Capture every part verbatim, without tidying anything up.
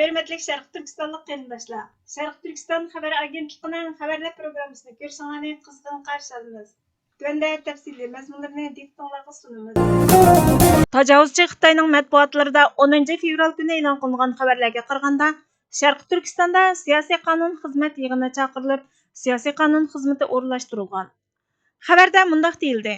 ھۆرمەتلىك شەرقىي تۈركىستانلىق قېرىنداشلار، شەرقىي تۈركىستان خەۋەر ئاگېنتلىقىنىڭ خەۋەرلەر پروگراممىسىنى كۆرۈشۈڭلارنى قىزغىن قارشى ئالىمىز. تۆۋەندە تەپسىلىي مەزمۇنلىرىنى دىققىتىڭلارغا سۇنىمىز. تاجاۋۇزچى خىتاينىڭ مەتبۇئاتلىرىدا ئونىنچى فېۋرال كۈنى ئېلان قىلىنغان خەۋەرلەرگە قارىغاندا، شەرقىي تۈركىستاندا سىياسىي قانۇن خىزمەت يىغىنى چاقىرىلىپ، سىياسىي قانۇن خىزمىتى ئورۇنلاشتۇرۇلغان. خەۋەردە مۇنداق دېيىلدى: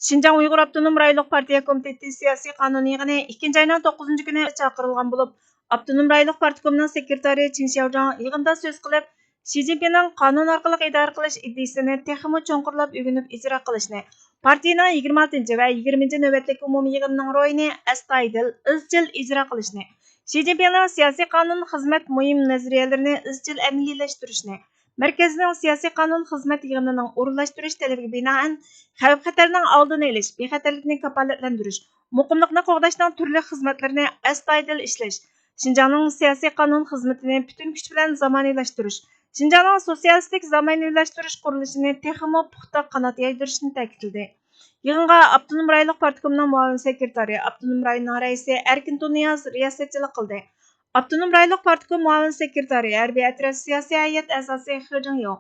شىنجاڭ ئۇيغۇر ئاپتونوم رايونلۇق پارتىيە كومىتېتى سىياسىي قانۇن يىغىنى ئىككىنچى ئاينىڭ توققۇزىنچى كۈنى چاقىرىلغان بولۇپ، ئاپتونوم رايونلۇق پارتكومنىڭ سېكرېتارى چېن شياۋجاڭ يىغىندا سۆز قىلىپ، شى جىنپىڭنىڭ قانۇن ئارقىلىق ئىدارە قىلىش ئىدىيىسىنى تېخىمۇ چوڭقۇرلاپ ئۆگىنىپ ئىجرا قىلىشنى، پارتىيىنىڭ يىگىرمە ئالتىنچى ۋە يىگىرمىنچى نۆۋەتلىك ئومۇمىي يىغىنىنىڭ روھىنى ئەستايىدىل، ئىزچىل ئىجرا قىلىشنى، شى جىنپىڭنىڭ سىياسىي قانۇن خىزمەت مۇھىم نەزەرىيەلىرىنى ئىزچىل ئەمەلىيلەشتۈرۈشنى، مەركەزنىڭ سىياسىي قانۇن خىزمەت يىغىنىنىڭ ئورۇنلاشتۇرۇش تەلىپىگە بىنائەن، خەۋپ-خەتەرنىڭ ئالدىنى ئېلىش، بىخەتەرلىكنى كاپالەتلەندۈرۈش، مۇقىملىقنى قوغداشنىڭ تۈرلۈك خىزمەتلىرىنى ئەستايىدىل ئىشلەش، شىنجاڭنىڭ سىياسىي قانۇن خىزمىتىنى پۈتۈن كۈچ بىلەن زامانىۋىلاشتۇرۇش، شىنجاڭنىڭ سوتسىيالىستىك زامانىۋىلاشتۇرۇش قۇرۇلۇشىنى تېخىمۇ پۇختا قانات يايدۇرۇشنى تەكىتلىدى. يىغىنغا ئاپتونوم رايونلۇق پارتكومنىڭ مۇئاۋىن سېكرېتارى، ئاپتونوم رايوننىڭ رەئىسى ئەركىن تۇنىياز رىياسەتچىلىك قىلدى. ئاپتونوم رايونلۇق پارتكوم مۇئاۋىن سېكرېتارى، ھەربىي ئەترەت سىياسىي ھەيئەت ئەزاسى خې جىڭيو،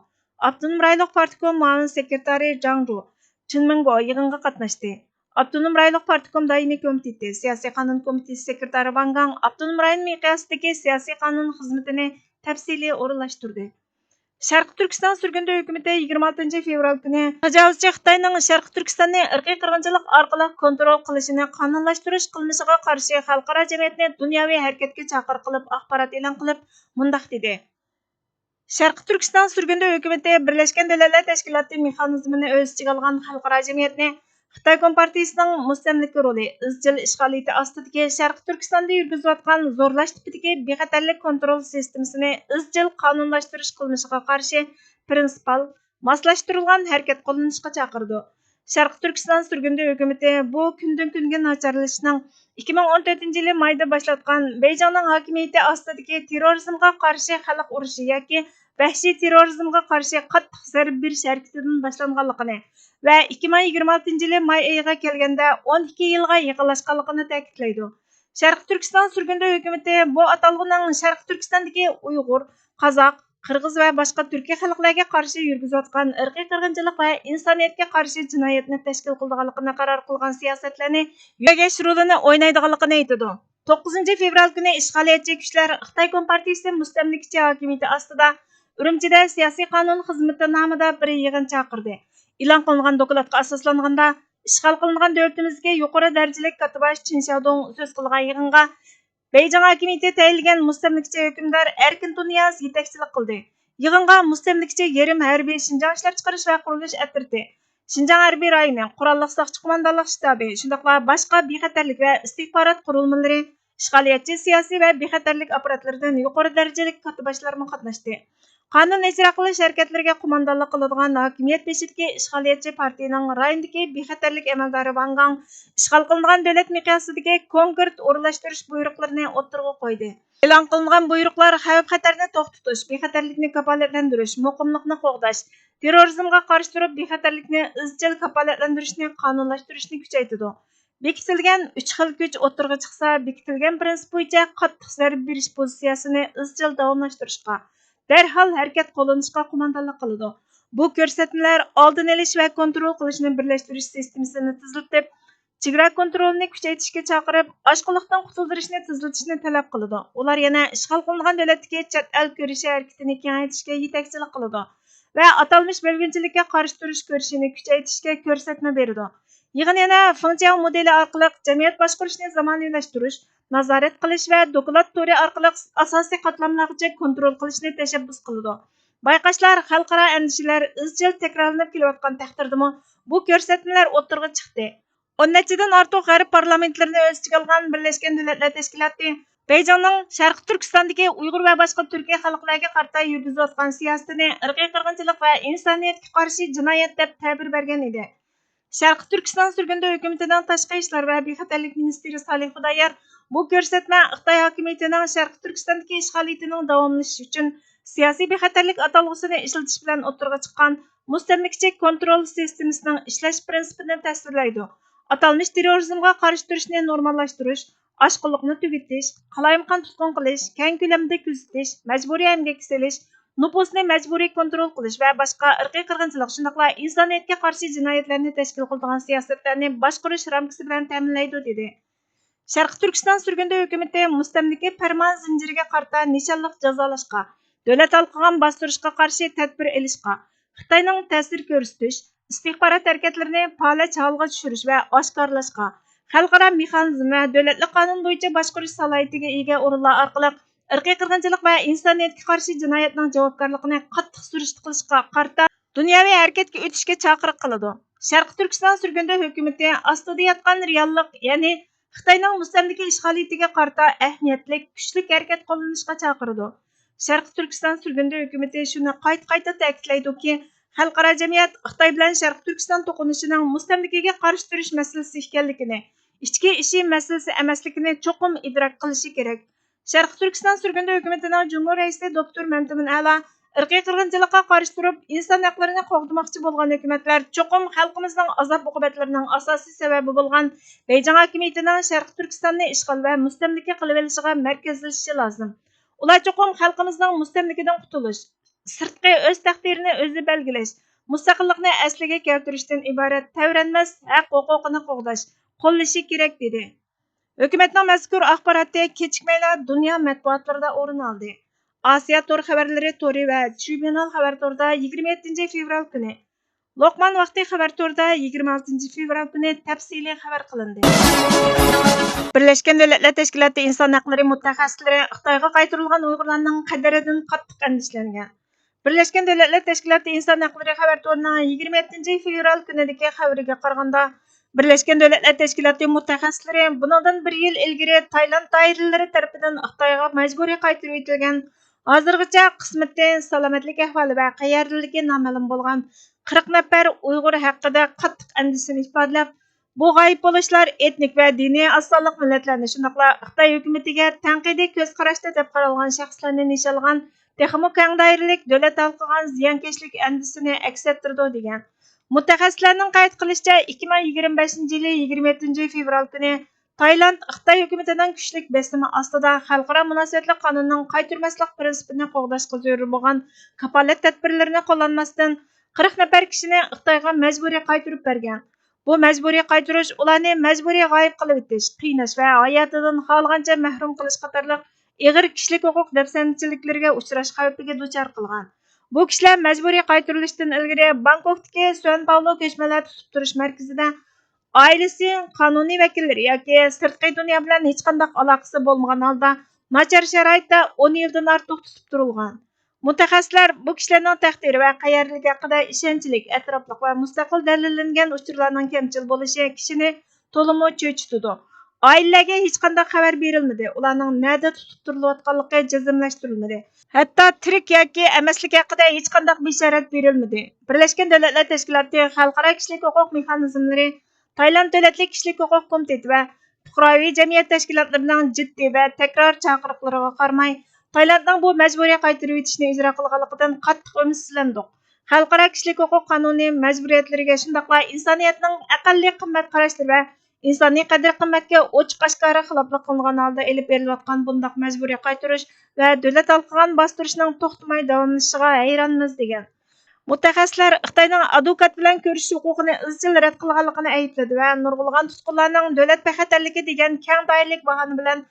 ئاپتونوم رايونلۇق پارتكوم مۇئاۋىن سېكرېتارى جاڭ جۇ، چېن مىڭگو يىغىنغا قاتناشتى. ئاپتونوم رايونلۇق پارتكوم دائىمىي كومىتېتى سىياسىي قانۇن كومىتېتى سېكرېتارى ۋاڭ گاڭ ئاپتونوم رايون مىقياسىدىكى سىياسىي قانۇن خىزمىتىنى تەپسىلىي ئورۇنلاشتۇردى. شەرقىي تۈركىستان سۈرگۈندە ھۆكۈمىتى يىگىرمە ئالتىنچى فېۋرال كۈنى تاجاۋۇزچى خىتاينىڭ شەرقىي تۈركىستاننى ئىرقىي قىرغىنچىلىق ئارقىلىق كونترول قىلىشىنى قانۇنلاشتۇرۇش قىلمىشىغا قارشى خەلقئارا جەمئىيەتنى دۇنياۋى ھەرىكەتكە چاقىرىق قىلىپ ئاخبارات ئېلان قىلىپ مۇنداق دېدى: شەرقىي تۈركىستان سۈرگۈندە ھۆكۈمىتى بىرلەشكەن دۆلەتلەر تەشكىلاتى مېخانىزمىنى ئۆز ئىچىگە ئالغان خەلقئارا جەمئىيەتنى خىتاي كومپارتىيىسىنىڭ مۇستەملىكە رولى، ئىزچىل ئىشغالىيىتى ئاستىدىكى شەرقىي تۈركىستاندا يۈرگۈزۈۋاتقان زورلاش تىپىدىكى بىخەتەرلىك كونترول سىستېمىسىنى ئىزچىل قانۇنلاشتۇرۇش قىلمىشىغا قارشى پرىنسىپال، ماسلاشتۇرۇلغان ھەرىكەت قوللىنىشقا چاقىرىدۇ. شەرقىي تۈركىستان سۈرگۈندە ھۆكۈمىتى بۇ كۈندىن كۈنگە ناچارلىشىشنىڭ ئىككى مىڭ ئون تۆتىنچى يىلى مايدا باشلاتقان بېيجىڭنىڭ ھاكىمىيىتى ئاستىدىكى تېررورىزمغا قارشى خەلق ئۇرۇشى ياكى ۋەھشىي تېررورىزمغا قارشى قاتتىق زەربە بېرىش ھەرىكىتىدىن باشلانغانلىقىنى ۋە ئىككى مىڭ يىگىرمە ئالتىنچى يىلى ماي ئېيىغا كەلگەندە ئون ئىككى يىلغا يېقىنلاشقانلىقىنى تەكىتلەيدۇ. شەرقىي تۈركىستان سۈرگۈندە ھۆكۈمىتى بۇ ئاتالغۇنىڭ شەرقىي تۈركىستاندىكى ئۇيغۇر، قازاق، قىرغىز ۋە باشقا تۈركىي خەلقلەرگە قارشى يۈرگۈزۈۋاتقان ئىرقىي قىرغىنچىلىق ۋە ئىنسانىيەتكە قارشى جىنايەتنى تەشكىل قىلىدىغانلىقىنى قارار قىلغان سىياسەتلەرنى يۆگەش رولىنى ئوينايدىغانلىقىنى ئېيتىدۇ. توققۇزىنچى فېۋرال كۈنى ئىشغالىيەتچى كۈچلەر خىتاي كومپارتىيىسى مۇستەملىكىچى ھاكىمىيىتى ئاستىدا ئۈرۈمچىدە سىياسىي قانۇن خىزمىتى نامىدا بىر يىغىن چاقىردى. ئېلان قىلىنغان دوكلاتقا ئاساسلانغاندا، ئىشغال قىلىنغان دۆلىتىمىزدىكى يۇقىرى دەرىجىلىك كاتتىباش چىن شياۋدۇڭ سۆز قىلغان يىغىنغا بېيجىڭ ھاكىمىيىتى تەيىنلىگەن مۇستەملىكىچى ھۆكۈمدار ئەركىن تۇنىياز يېتەكچىلىك قىلدى. يىغىنغا مۇستەملىكىچى يېرىم ھەربىي شىنجاڭ ئىشلەپچىقىرىش ۋە قۇرۇلۇش ئەترىتى، شىنجاڭ ھەربىي رايونى، قوراللىق ساقچى قوماندانلىق شتابى، شۇنداقلا باشقا بىخەتەرلىك ۋە ئىستىخبارات قۇرۇلمىلىرى، ئىشغالىيەتچى سىياسىي ۋە بىخەتەرلىك ئاپپاراتلىرىدىن يۇقىرى دەرىجىلىك كاتتىباشلارمۇ قاتناشتى. قانۇن ئىجرا قىلىش ھەرىكەتلىرىگە قوماندانلىق قىلىدىغان ھاكىمىيەت بېشىدىكى ئىشغالىيەتچى پارتىيىنىڭ رايوندىكى بىخەتەرلىك ئەمەلدارى ۋاڭ گاڭ ئىشغال قىلىنغان دۆلەت مىقياسىدىكى كونكرېت ئورۇنلاشتۇرۇش بۇيرۇقلىرىنى ئوتتۇرىغا قويدى. ئېلان قىلىنغان بۇيرۇقلار خەۋپ-خەتەرنى توختىتىش، بىخەتەرلىكنى كاپالەتلەندۈرۈش، مۇقىملىقنى قوغداش، تېررورىزمغا قارشى تۇرۇپ، بىخەتەرلىكنى ئىزچىل كاپالەتلەندۈرۈشنى قانۇنلاشتۇرۇشنى كۈچەيتىدۇ. بېكىتىلگەن ئۈچ خىل كۈچ ئوتتۇرىغا چىقسا، بېكىتىلگەن پىرىنسىپ بويىچە قاتتىق زەربە بېرىش پوزىتسىيەسىنى ئىزچىل داۋاملاشتۇرۇشقا، دەرھال ھەرىكەت قوللىنىشقا قوماندانلىق قىلىدۇ. بۇ كۆرسەتمىلەر ئالدىنى ئېلىش ۋە كونترول قىلىشنى بىرلەشتۈرۈش سىستېمىسىنى تېزلىتىپ، چېگرا كونترولىنى كۈچەيتىشكە چاقىرىپ، ئاشقۇنلۇقتىن قۇتۇلدۇرۇشنى تېزلىتىشنى تەلەپ قىلىدۇ. ئۇلار يەنە ئىشغال قىلىنغان دۆلەتتىكى چەت ئەل كۈرىشى ھەرىكىتىنى كېڭەيتىشكە يېتەكچىلىك قىلىدۇ ۋە ئاتالمىش بۆلگۈنچىلىككە قارشى تۇرۇش كۈرىشىنى كۈچەيتىشكە كۆرسەتمە بېرىدۇ. يىغىن يەنە فېڭجياۋ مودېلى ئارقىلىق جەمئىيەت باشقۇرۇشنى زامانىۋىلاشتۇرۇش، نازارەت قىلىش ۋە دوكلات تورى ئارقىلىق ئاساسىي قاتلاملارغىچە كونترول قىلىشنى تەشەببۇس قىلىدۇ. بايقاشلار، خەلقئارا ئەندىشىلەر ئىزچىل تەكرارلىنىپ كېلىۋاتقان تەقدىردىمۇ بۇ كۆرسەتمىلەر ئوتتۇرىغا چىقتى. ئون نەچچىدىن ئارتۇق غەرب پارلامېنتلىرىنى ئۆز ئىچىگە ئالغان بىرلەشكەن دۆلەتلەر تەشكىلاتى بېيجىڭنىڭ شەرقىي تۈركىستاندىكى ئۇيغۇر ۋە باشقا تۈركىي خەلقلەرگە قارىتا يۈرگۈزۈۋاتقان سىياسىتىنى ئىرقىي قىرغىنچىلىق ۋە ئىنسانىيەتكە قارشى جىنايەت دەپ تەبىر بەرگەن ئىدى. شەرقىي تۈركىستان سۈرگۈندە ھۆكۈمىتىنىڭ تاشقى ئىشلار ۋە بىخەتەرلىك مىنىستىرى سالىھ خۇدايار بۇ كۆرسەتمە خىتاي ھاكىمىيىتىنىڭ شەرقىي تۈركىستاندىكى ئىشغالىيىتىنىڭ داۋاملىشىشى ئۈچۈن سىياسىي بىخەتەرلىك ئاتالغۇسىنى ئىشلىتىش بىلەن ئوتتۇرىغا چىققان مۇستەملىكىچى كونترول سىستېمىسىنىڭ ئىشلەش پىرىنسىپىنى تەسۋىرلەيدۇ. ئاتالمىش تېررورىزمغا قارشى تۇرۇشنى نورماللاشتۇرۇش، ئاشقۇنلۇقنى تۈگىتىش، قالايمىقان تۇتقۇن قىلىش، كەڭ كۆلەمدە كۆزىتىش، مەجبۇرىي ئەمگەككە سېلىش، نوپۇسنى مەجبۇرىي كونترول قىلىش ۋە باشقا ئىرقىي قىرغىنچىلىق، شۇنداقلا ئىنسانىيەتكە قارشى جىنايەتلەرنى تەشكىل قىلىدىغان سىياسەتلەرنى باشقۇرۇش رامكىسى بىلەن تەمىنلەيدۇ، دېدى. شەرقىي تۈركىستان سۈرگۈندە ھۆكۈمىتى مۇستەملىكە پەرمان زىنجىرىگە قارىتا نىشانلىق جازالاشقا، دۆلەت ھالقىغان باستۇرۇشقا قارشى تەدبىر ئېلىشقا، خىتاينىڭ تەسىر كۆرسىتىش، ئىستىخبارات ھەرىكەتلىرىنى پالەچ ھالغا چۈشۈرۈش ۋە ئاشكارىلاشقا، خەلقئارا مېخانىزم ۋە دۆلەتلىك قانۇن بويىچە باشقۇرۇش سالاھىيىتىگە ئىگە ئورۇنلار ئارقىلىق ئىرقىي قىرغىنچىلىق ۋە ئىنسانىيەتكە قارشى جىنايەتنىڭ جاۋابكارلىقىنى قاتتىق سۈرۈشتە قىلىشقا قارىتا دۇنياۋى ھەرىكەتكە ئۆتۈشكە چاقىرىق قىلىدۇ. شەرقىي تۈركىستان سۈرگۈندە ھۆكۈمىتى ئاستىدا ياتقان رېئاللىق، يەنى خىتاينىڭ مۇستەملىكە ئىشغالىيىتىگە قارىتا ئەھمىيەتلىك كۈچلۈك ھەرىكەت قوللىنىشقا چاقىرىدۇ. شەرقىي تۈركىستان سۈرگۈندە ھۆكۈمىتى شۇنى قايتا-قايتا تەكىتلەيدۇكى، خەلقئارا جەمئىيەت خىتاي بىلەن شەرقىي تۈركىستان توقۇنۇشىنىڭ مۇستەملىكىگە قارشى تۇرۇش مەسىلىسى ئىكەنلىكىنى، ئىچكى ئىشى مەسىلىسى ئەمەسلىكىنى چوقۇم ئىدراك قىلىشى كېرەك. شەرقىي تۈركىستان سۈرگۈندە ھۆكۈمىتىنىڭ جۇمھۇر رەئىسى دوكتور مەمتىمىن ئەلا ئىرقىي قىرغىنچىلىققا قارشى تۇرۇپ، ئىنسان ھەقلىرىنى قوغدىماقچى بولغان ھۆكۈمەتلەر چوقۇم خەلقىمىزنىڭ ئازاب-ئوقۇبەتلىرىنىڭ ئاساسىي سەۋەبى بولغان بېيجىڭ ھاكىمىيىتىنىڭ شەرقىي تۈركىستاننى ئىشغال ۋە مۇستەملىكە قىلىۋېلىشىغا مەركەزلىشىشى لازىم. ئۇلار چوقۇم خەلقىمىزنىڭ مۇستەملىكىدىن قۇتۇلۇش، سىرتقى ئۆز تەقدىرىنى ئۆزى بەلگىلەش، مۇستەقىللىقنى ئەسلىگە كەلتۈرۈشتىن ئىبارەت تەۋرەنمەس ھەق-ھوقۇقىنى قوغداش، قوللىشى كېرەك، دېدى. ھۆكۈمەتنىڭ مەزكۇر ئاخباراتى كېچىكمەيلا دۇنيا مەتبۇئاتلىرىدا ئورۇن ئالدى. ئاسىيا تور خەۋەرلىرى تورى ۋە ترىبۇنال خەۋەر تورىدا يىگىرمە يەتتىنچى فېۋرال كۈنى، لوقمان ۋاقتى خەۋەر تورىدا يىگىرمە ئالتىنچى فېۋرال كۈنى تەپسىلىي خەۋەر قىلىندى. بىرلەشكەن دۆلەتلەر تەشكىلاتى ئىنسان ھەقلىرى مۇتەخەسسىسلىرى خىتايغا قايتۇرۇلغان ئۇيغۇرلارنىڭ قەدرىدىن قاتتىق ئەندىشىلەنگەن. بىرلەشكەن دۆلەتلەر تەشكىلاتى ئىنسان ھەقلىرى خەۋەر تورىنىڭ يىگىرمە يەتتىنچى فېۋرال كۈنىدىكى خەۋىرىگە قارىغاندا، بىرلەشكەن دۆلەتلەر تەشكىلاتى مۇتەخەسسىسلىرى بۇنىڭدىن بىر يىل ئىلگىرى تايلاند دائىرىلىرى تەرىپىدىن خىتايغا مەجبۇرىي قايتۇرۇۋېتىلگەن، ھازىرغىچە قىسمىتى، سالامەتلىك ئەھۋالى ۋە قەيەردىلىكى نامەلۇم بولغان قىرىق نەپەر ئۇيغۇر ھەققىدە قاتتىق ئەندىشىسىنى ئىپادىلەپ، بۇ غايىب بولۇشلار ئېتنىك ۋە دىنىي ئاز سانلىق مىللەتلەرنى، شۇنداقلا خىتاي ھۆكۈمىتىگە تەنقىدىي كۆز قاراشتا دەپ قارالغان شەخسلەرنى نىشانلىغان تېخىمۇ كەڭ دائىرىلىك دۆلەت ھالقىغان زىيانكەشلىك ئەندىشىسىنى ئەكس ئەتتۈرىدۇ، دېگەن. مۇتەخەسسىسلەرنىڭ قەيت قىلىشىچە، ئىككى مىڭ يىگىرمە بەشىنچى يىلى يىگىرمە يەتتىنچى فېۋرال كۈنى تايلاند خىتاي ھۆكۈمىتىنىڭ كۈچلۈك بېسىمى ئاستىدا خەلقئارا مۇناسىۋەتلىك قانۇننىڭ قايتۇرماسلىق پىرىنسىپىنى قوغداشقا زۆرۈر بولغان كاپالەت تەدبىرلىرىنى قوللانماستىن، قىرىق نەپەر كىشىنى خىتايغا مەجبۇرىي قايتۇرۇپ بەرگەن. بۇ مەجبۇرىي قايتۇرۇش ئۇلارنى مەجبۇرىي غايىب قىلىۋېتىش، قىيناش ۋە ھاياتىدىن خالىغانچە مەھرۇم قىلىش قاتارلىق ئېغىر كىشىلىك ھوقۇق دەپسەندىچىلىكلىرىگە ئۇچراش خەۋپىگە دۇچار قىلغان. بۇ كىشىلەر مەجبۇرىي قايتۇرۇلۇشتىن ئىلگىرى بانكوكتىكى سۈەن پاۋلو كۆچمەنلەر تۇتۇپ تۇرۇش مەركىزىدە ئائىلىسى، قانۇنىي ۋەكىللىرى ياكى سىرتقى دۇنيا بىلەن ھېچقانداق ئالاقىسى بولمىغان ھالدا ناچار شارائىتتا ئون يىلدىن ئارتۇق تۇتۇپ تۇرۇلغان. مۇتەخەسسىسلەر بۇ كىشىلەرنىڭ تەقدىرى ۋە قەيەردىلىكى ھەققىدە ئىشەنچلىك، ئەتراپلىق ۋە مۇستەقىل دەلىللەنگەن ئۇچۇرلارنىڭ كەمچىل بولۇشى كىشىنى تولىمۇ چۆچۈتىدۇ. ئائىلىلەرگە ھېچقانداق خەۋەر بېرىلمىدى، ئۇلارنىڭ نەدە تۇتۇپ تۇرۇلۇۋاتقانلىقى جەزملەشتۈرۈلمىدى. ھەتتا تىرىك ياكى ئەمەسلىكى ھەققىدە ھېچقانداق بېشارەت بېرىلمىدى. بىرلەشكەن دۆلەتلەر تەشكىلاتى خەلقئارا كىشىلىك ھوقۇق مېخانىزملىرى تايلاند دۆلەتلىك كىشىلىك ھوقۇق كومىتېتى ۋە پۇقراۋى جەمئىيەت تەشكىلاتلىرىنىڭ جىددىي ۋە تەكرار چاقىرىقلىرىغا قارىماي، تايلاندنىڭ بۇ مەجبۇرىي قايتۇرۇۋېتىشنى ئىجرا قىلغانلىقىدىن قاتتىق ئۈمىدسىزلەندۇق. خەلقئارا كىشىلىك ھوقۇق قانۇنى مەجبۇرىيەتلىرىگە، شۇنداقلا ئىنسانىيەتنىڭ ئەقەللىي قىممەت قاراشلىرى ۋە ئىنسانىي قەدىر-قىممەتكە ئوچۇق-ئاشكارا خىلاپلىق قىلىنغان ھالدا ئېلىپ بېرىلىۋاتقان بۇنداق مەجبۇرىي قايتۇرۇش ۋە دۆلەت ھالقىغان باستۇرۇشنىڭ توختىماي داۋاملىشىشىغا ھەيرانمىز، دېگەن. مۇتەخەسسىسلەر خىتاينىڭ ئادۋوكات بىلەن كۆرۈشۈش ھوقۇقىنى ئىزچىل رەت قىلغانلىقىنى ئەيىبلىدى ۋە نۇرغۇنلىغان تۇتقۇنلارنىڭ دۆلەت بىخەتەرلىكى دېگەن كەڭ دائىرىلىك باھانە بىلەن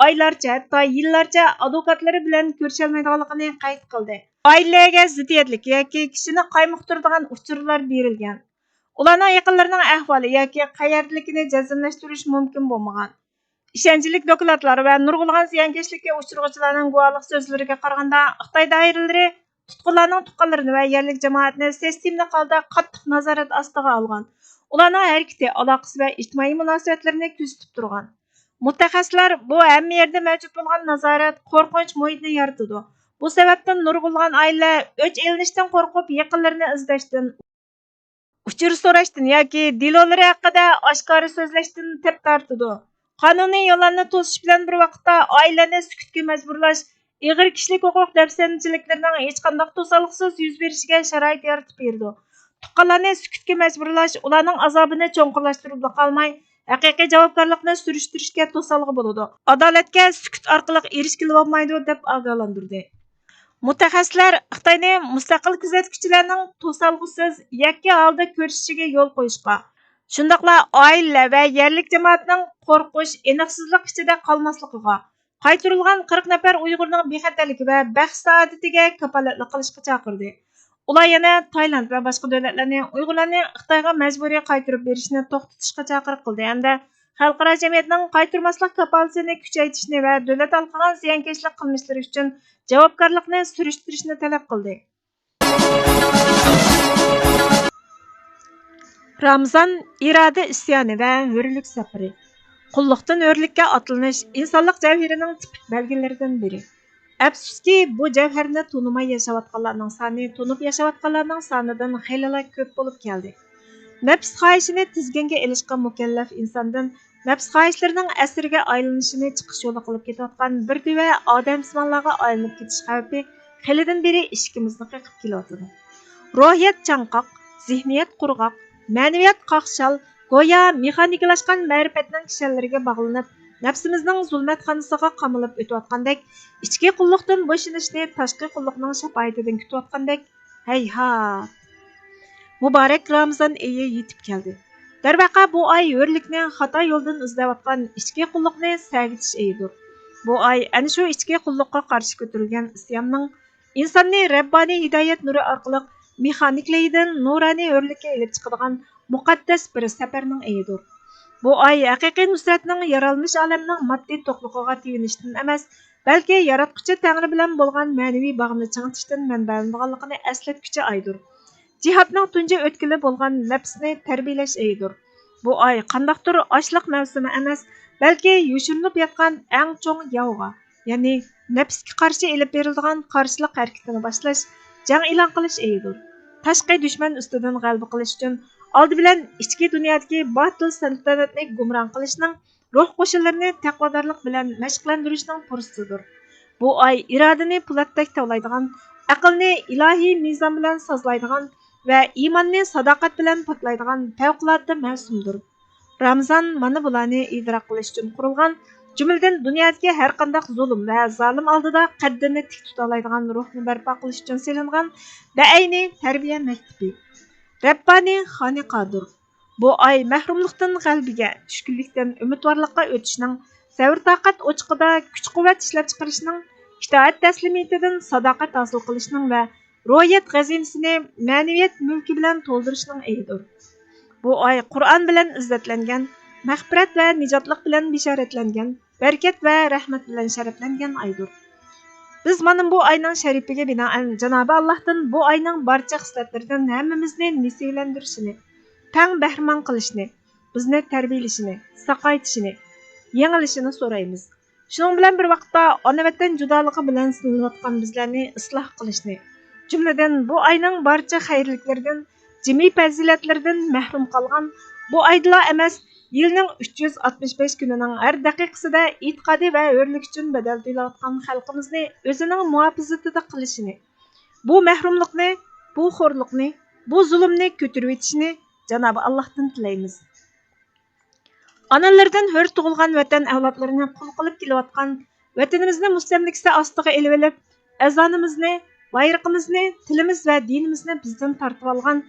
ئايلارچە، ھەتتا يىللارچە ئادۋوكاتلىرى بىلەن كۆرۈشەلمەيدىغانلىقىنى قەيت قىلدى. ئائىلىلەرگە زىددىيەتلىك ياكى كىشىنى قايمۇقتۇرىدىغان ئۇچۇرلار بېرىلگەن. ئۇلارنىڭ يېقىنلىرىنىڭ ئەھۋالى ياكى قەيەردىلىكىنى جەزملەشتۈرۈش مۇمكىن بولمىغان. ئىشەنچلىك دوكلاتلار ۋە نۇرغۇنلىغان زىيانكەشلىككە ئۇچرىغۇچىلارنىڭ گۇۋاھلىق سۆزلىرىگە قارىغاندا، خىتاي دائىرىلىرى تۇتقۇنلارنىڭ تۇغقانلىرىنى ۋە يەرلىك جامائەتنى سىستېمىلىق ھالدا قاتتىق نازارەت ئاستىغا ئالغان. ئۇلارنىڭ ھەرىكىتى، ئالاقىسى ۋە ئىجتىمائىي مۇناسىۋەتلىرىنى كۆزىتىپ تۇرغان. مۇتەخەسسىسلەر بۇ ھەممە يەردە مەۋجۇت بولغان نازارەت قورقۇنچ مۇھىتنى يارىتىدۇ. بۇ سەۋەبتىن نۇرغۇنلىغان ئائىلىلەر ئۆچ ئېلىنىشتىن قورقۇپ، يېقىنلىرىنى ئىزدەشتىن، ئۇچۇر سوراشتىن ياكى دېلولىرى ھەققىدە ئاشكارا سۆزلەشتىن تەپ تارتىدۇ. قانۇنىي يوللارنى توسۇش بىلەن بىر ۋاقىتتا، ئائىلىلەرنى سۈكۈتكە مەجبۇرلاش ئېغىر كىشىلىك ھوقۇق دەپسەندىچىلىكلىرىنىڭ ھېچقانداق توسالغۇسىز يۈز بېرىشىگە شارائىت يارىتىپ بېرىدۇ. تۇغقانلارنى سۈكۈتكە مەجبۇرلاش ئۇلارنىڭ ئازابىنى چوڭقۇرلاشتۇرۇپلا قالماي، ھەقىقىي جاۋابكارلىقنى سۈرۈشتۈرۈشكە توسالغۇ بولىدۇ. ئادالەتكە سۈكۈت ئارقىلىق ئېرىشكىلى بولمايدۇ، دەپ ئاگاھلاندۇردى. مۇتەخەسسىسلەر خىتاينى مۇستەقىل كۆزەتكۈچىلەرنىڭ توسالغۇسىز، يەككە ھالدا كۆرۈشۈشىگە يول قويۇشقا، شۇنداقلا ئائىلىلەر ۋە يەرلىك جامائەتنىڭ قورقۇش، ئېنىقسىزلىق ئىچىدە قالماسلىقىغا، قايتۇرۇلغان قىرىق نەپەر ئۇيغۇرنىڭ بىخەتەرلىكى ۋە بەخت-سائادىتىگە كاپالەتلىك قىلىشقا چاقىردى. ئۇلار يەنە تايلاند ۋە باشقا دۆلەتلەرنى ئۇيغۇرلارنى خىتايغا مەجبۇرىي قايتۇرۇپ بېرىشنى توختىتىشقا چاقىرىق قىلدى ھەمدە خەلقئارا جەمئىيەتنىڭ قايتۇرماسلىق كاپالىتىنى كۈچەيتىشنى ۋە دۆلەت ھالقىغان زىيانكەشلىك قىلمىشلىرى ئۈچۈن جاۋابكارلىقنى سۈرۈشتۈرۈشنى تەلەپ قىلدى. رامزان ئىرادە ئىسيانى ۋە ھۆرلۈك سەپىرى. قۇللۇقتىن ھۆرلۈككە ئاتلىنىش ئىنسانلىق جەۋھىرىنىڭ تىپىك بەلگىلىرىدىن بىرى. ئەپسۇسكى، بۇ جەۋھەرنى تونۇماي ياشاۋاتقانلارنىڭ سانى تونۇپ ياشاۋاتقانلارنىڭ سانىدىن خېلىلا كۆپ بولۇپ كەلدى. نەپس خاھىشىنى تىزگىنگە ئېلىشقا مۇكەللەپ ئىنساندىن نەپس خاھىشلىرىنىڭ ئەسىرىگە ئايلىنىشىنى چىقىش يولى قىلىپ كېتىۋاتقان بىر تۈۋە ئادەمسىمانلارغا ئايلىنىپ كېتىش خەۋپى خېلىدىن بېرى ئىشىكىمىزنى قېقىپ كېلىۋاتىدۇ. روھىيەت چاڭقاق، زېھنىيەت قۇرغاق، مەنىۋىيەت قاقشال، گويا مېخانىكىلاشقان مەرىپەتنىڭ كىشەنلىرىگە باغلىنىپ، نەپسىمىزنىڭ زۇلمەتخانىسىغا قامىلىپ ئۆتۈۋاتقاندەك، ئىچكى قۇللۇقتىن بوشىنىشنى تاشقى قۇللۇقنىڭ شاپائىتىدىن كۈتۈۋاتقاندەك، ھەيھات! مۇبارەك رامىزان ئېيى يېتىپ كەلدى. دەرۋەقە، بۇ ئاي ھۆرلۈكنى خاتا يولدىن ئىزدەۋاتقان ئىچكى قۇللۇقنى سەگىتىش ئېيىدۇر. بۇ ئاي ئەنە شۇ ئىچكى قۇللۇققا قارشى كۆتۈرۈلگەن ئىسياننىڭ، ئىنساننى رەببانىي ھىدايەت نۇرى ئارقىلىق مېخانىك لەيدىن نۇرانىي ھۆرلۈككە ئېلىپ چىقىدىغان مۇقەددەس بىر سەپەرنىڭ ئېيىدۇر. بۇ ئاي ھەقىقىي نۇسرەتنىڭ يارالمىش ئالەمنىڭ ماددىي توقلۇقىغا تېۋىنىشتىن ئەمەس، بەلكى ياراتقۇچى تەڭرى بىلەن بولغان مەنىۋى باغنى چىڭىتىشتىن مەنبەلىنىدىغانلىقىنى ئەسلەتكۈچى ئايدۇر. جىھادنىڭ تۇنجى ئۆتكىلى بولغان نەپسنى تەربىيەلەش ئېيىدۇر. بۇ ئاي قانداقتۇر ئاچلىق مەۋسۇمى ئەمەس، بەلكى يوشۇرۇنۇپ ياتقان ئەڭ چوڭ ياۋغا، يەنى نەپسكە قارشى ئېلىپ بېرىلىدىغان قارشىلىق ھەرىكىتىنى باشلاش، جەڭ ئېلان قىلىش ئېيىدۇر. تاشقى دۈشمەن ئۈستىدىن غەلىبە قىلىش ئۈچۈن ئالدى بىلەن ئىچكى دۇنيادىكى باتىل سەلتەنەتنى گۇمران قىلىشنىڭ، روھ قوشۇنلىرىنى تەقۋادارلىق بىلەن مەشىقلەندۈرۈشنىڭ پۇرسىتىدۇر. بۇ ئاي ئىرادىنى پولاتتەك تاۋلايدىغان، ئەقىلنى ئىلاھىي مىزان بىلەن سازلايدىغان ۋە ئىماننى ساداقەت بىلەن پاكلايدىغان پەۋقۇلئاددە مەۋسۇمدۇر. رامىزان مانا بۇلارنى ئىدراك قىلىش ئۈچۈن قۇرۇلغان، جۈملىدىن دۇنيادىكى ھەرقانداق زۇلۇم ۋە زالىم ئالدىدا قەددىنى تىك تۇتالايدىغان روھنى بەرپا قىلىش ئۈچۈن سېلىنغان بەئەينى تەربىيە مەكتىپى، رەببانىي خانىقادۇر. بۇ ئاي مەھرۇملۇقتىن غەلىبىگە، چۈشكۈنلۈكتىن ئۈمىدۋارلىققا ئۆتۈشنىڭ، سەۋر-تاقەت ئوچىقىدا كۈچ-قۇۋۋەت ئىشلەپچىقىرىشنىڭ، ئىتائەت-تەسلىمىيىتىدىن ساداقەت ھاسىل قىلىشنىڭ ۋە روھىيەت خەزىنىسىنى مەنىۋىيەت مۈلكى بىلەن تولدۇرۇشنىڭ ئېيىدۇر. بۇ ئاي قۇرئان بىلەن ئىززەتلەنگەن، مەغپىرەت ۋە نىجاتلىق بىلەن بېشارەتلەنگەن، بەرىكەت ۋە رەھمەت بىلەن شەرەپلەنگەن ئايدۇر. بىز مانا بۇ ئاينىڭ شەرىپىگە بىنائەن جانابى ئاللاھتىن بۇ ئاينىڭ بارچە خىسلەتلىرىدىن ھەممىمىزنى نېسىۋىلەندۈرۈشىنى، تەڭ بەھرىمەن قىلىشىنى، بىزنى تەربىيەلىشىنى، ساقايتىشىنى، يېڭىلىشىنى سورايمىز. شۇنىڭ بىلەن بىر ۋاقىتتا، ئانا ۋەتەن جۇدالىقى بىلەن سىنىلىۋاتقان بىزلەرنى ئىسلاھ قىلىشنى، جۈملىدىن بۇ ئاينىڭ بارچە خەيرلىكلىرىدىن جىمى پەزىلەتلىرىدىن مەھرۇم قالغان، بۇ ئايدىلا ئەمەس، يىلنىڭ ئۈچ يۈز ئاتمىش بەش كۈنىنىڭ ھەر دەقىقىسىدە ئېتىقادى ۋە ھۆرلۈكى ئۈچۈن بەدەل تۆلەۋاتقان خەلقىمىزنى ئۆزىنىڭ مۇھاپىزىتىدە قىلىشىنى، بۇ مەھرۇملۇقنى، بۇ خورلۇقنى، بۇ زۇلۇمنى كۆتۈرۈۋېتىشىنى جانابى ئاللاھتىن تىلەيمىز. ئانىلىرىدىن ھۆر تۇغۇلغان ۋەتەن ئەۋلادلىرىنى قۇل قىلىپ كېلىۋاتقان، ۋەتىنىمىزنى مۇستەملىكىسى ئاستىغا ئېلىۋېلىپ، ئەزانىمىزنى، بايرىقىمىزنى، تىلىمىز ۋە دىنىمىزنى بىزدىن تارتىۋالغان،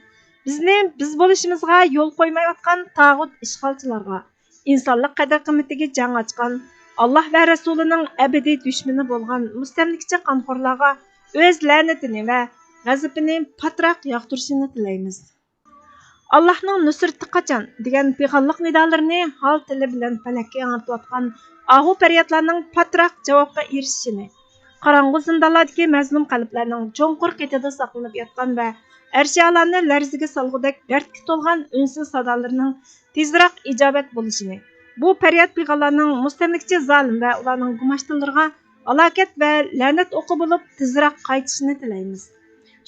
بىزنى بىز بولۇشىمىزغا يول قويمايۋاتقان تاغۇت ئىشغالچىلارغا، ئىنسانلىق قەدىر-قىممىتىگە جەڭ ئاچقان، ئاللاھ ۋە رەسۇلىنىڭ ئەبەدىي دۈشمىنى بولغان مۇستەملىكىچى قانخورلارغا ئۆز لەنىتىنى ۋە غەزىپىنى پاتراق ياغدۇرۇشىنى تىلەيمىز. «ئاللاھنىڭ نۇسرىتى قاچان؟» دېگەن پىغانلىق نىدالىرىنى ھال تىلى بىلەن پەلەككە ياڭرىتىۋاتقان ئاھۇ پەريادلارنىڭ پاتراق جاۋابقا ئېرىشىشىنى، قاراڭغۇ زىندانلاردىكى مەزلۇم قەلبلەرنىڭ چوڭقۇر قېتىدا ساقلىنىپ ياتقان ۋە ئەرشى ئالانى لەرزىگە سالغۇدەك دەردكە تولغان ئۈنسىز سادالىرىنىڭ تېزراق ئىجابەت بولۇشىنى، بۇ پەرياد پىغانلارنىڭ مۇستەملىكىچى زالىم ۋە ئۇلارنىڭ گۇماشتىنلىرىغا ھالاكەت ۋە لەنەت ئوقى بولۇپ تېزراق قايتىشىنى تىلەيمىز.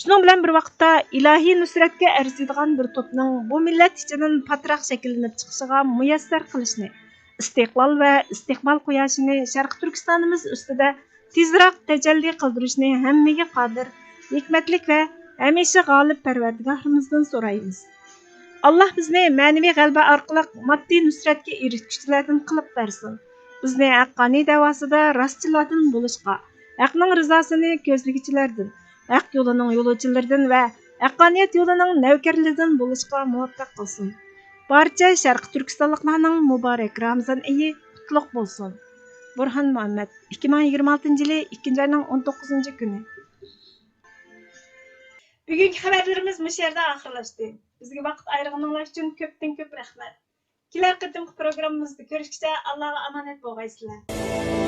شۇنىڭ بىلەن بىر ۋاقىتتا، ئىلاھىي نۇسرەتكە ئەرزىيدىغان بىر توپنىڭ بۇ مىللەت ئىچىدىن پاتراق شەكىللىنىپ چىقىشىغا مۇيەسسەر قىلىشنى، ئىستىقلال ۋە ئىستىقبال قۇياشىنى شەرقىي تۈركىستانىمىز ئۈستىدە تېزراق تەجەللى قىلدۇرۇشنى ھەممىگە قادىر، ھېكمەتلىك ۋە ھەمىشە غالىب پەرۋەردىگارىمىزدىن سورايمىز. ئاللاھ بىزنى مەنىۋى غەلىبە ئارقىلىق ماددىي نۇسرەتكە ئېرىشكۈچىلەردىن قىلىپ بەرسۇن. بىزنى ھەققانىي دەۋاسىدا راستچىللاردىن بولۇشقا، ھەقنىڭ رىزاسىنى كۆزلىگۈچىلەردىن، ھەق يولىنىڭ يولۇچىلىرىدىن ۋە ھەققانىيەت يولىنىڭ نەۋكەرلىرىدىن بولۇشقا مۇۋەپپەق قىلسۇن. بارچە شەرقىي تۈركىستانلىقلارنىڭ مۇبارەك رامىزان ئېيى قۇتلۇق بولسۇن. بۇرھان مۇھەممەد، ئىككى مىڭ يىگىرمە ئالتىنچى يىلى ئىككىنچى ئاينىڭ ئون توققۇزىنچى كۈنى. بۈگۈنكى خەۋەرلىرىمىز مۇشۇ يەردە ئاخىرلاشتى. بىزگە ۋاقىت ئايرىغىنىڭلار ئۈچۈن كۆپتىن كۆپ رەھمەت. كېلەر قېتىمقى پروگراممىمىزدا كۆرۈشكىچە ئاللاغا ئامانەت بولغايسىلەر.